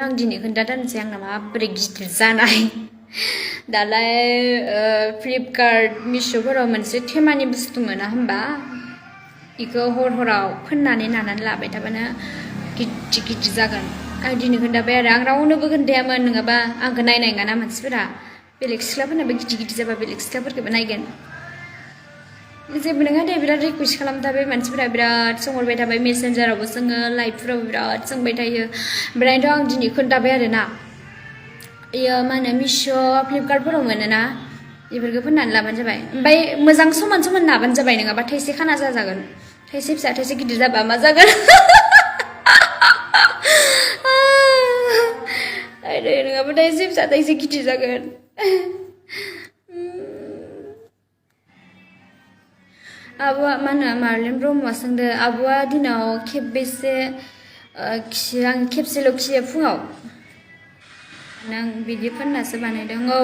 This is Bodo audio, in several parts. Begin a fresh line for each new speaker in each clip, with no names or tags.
आं दिनै खोन्थानोसै आंना माबोरै गिदिर जानाय दालाय फ्लिपकार्ट मिश'फोराव मोनसे थेमानि बुस्थु मोना होमबा इखौ हराव फोननानै नानानै लाबाय थाबानो गिदिर गिदिर जागोन आं दिनै खोन्थाबाय आरो आं रावनोबो खोन्थायामोन नङाबा आंखौ नायनाय नङाना मानसिफोरा बेलेग सिख्लाफोरनाबो गिदिर गिदिर जाबा बेलेग सिख्लाफोरखौबो नायगोन जेबो नङा दे बिराद रिकुवेस्ट खालामथाबाय मानसिफोरा बिराद सोंहरबाय थाबाय मेसेन्जारावबो सोङो लाइभफोरावबो बिराद सोंबाय थायो ओमफ्रायथ' आं दिनै खोन्थाबाय आरोना इयो मा होनो मिश' फ्लिपकार्टफोराव मोनोना बेफोरखौ फोननानै लाबानो जाबाय ओमफ्राय मोजां समान समान नाबानो जाबाय नङाबा थाइसे खाना जाजागोन थाइसे फिसा थाइसे गिदिर जाबा मा जागोन नङाबा थाइसे फिसा थाइसे गिदिर जागोन आब'आ मा होनो मार्लेन ब्रह्मआ सोंदो आब'आ दिनाव खेबबेसे खियो आं खेबसेल' खियो फुङाव नों बिदि फोननासो बानायदों औ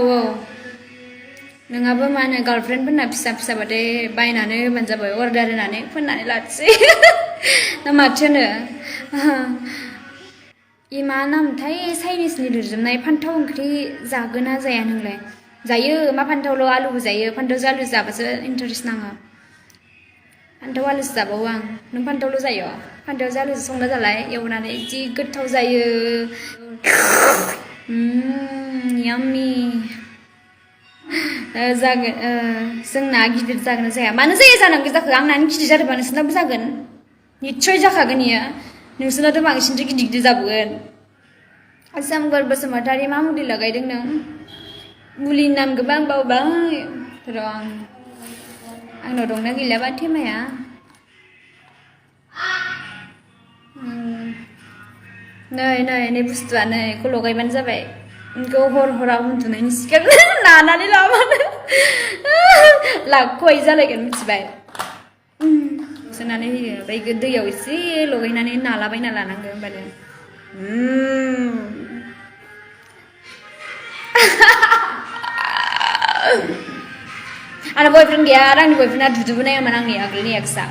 नोंहाबो मा होनो गार्लफ्रेन्डफोरना फिसा फिसाबाथाय बायनानै होबानो जाबाय अर्डार होनानै फोननानै लानोसै ना माथो होनो मा नामथाय चाइनिसनि लिरजोबनाय फान्थाव ओंख्रि जागोन ना जाया नोंलाय जायो मा फान्थावल' आलुबो जायो फान्थावजों आलु जाबासो इन्टारेस्ट नाङो फान्थाव आलुसो जाबावो आं नों फान्थावल' जायो फान्थावजों आलुजों संना जालाय एवनानै जि गोथाव जायो याम्मी जागोन जोंना गिदिर जागोन जाया मानो जाया जानांगौ जाखो आंनानो गिदिर जादोंबा नोंसोरनाबो जागोन निस्सय जाखागोन इयो नोंसोरनाथ' बांसिनसो गिदिर गिदिर जाबावगोन सोमखोर बसुमतारी मा मुलि लगायदों नों मुलिनि नाम गोबां बावबाय र' आंनाव दंना गैलाबा थेमाया नै बुस्थुआ नै बेखौ लगायबानो जाबाय बेखौ हराव उन्दुनायनि सिगां नानानै लाबानो लाख'हायि जालायगोन मिथिबाय सोनानै होयो ओमफ्राय दैयाव एसे लगायनानै नालाबायना लानांगौ होमबानो आंना बयफ्रेन्ड गैया आरो आंनि बयफ्रेन्डआ दुदुबो नायामोन आंनि आगोलनि एक्सआ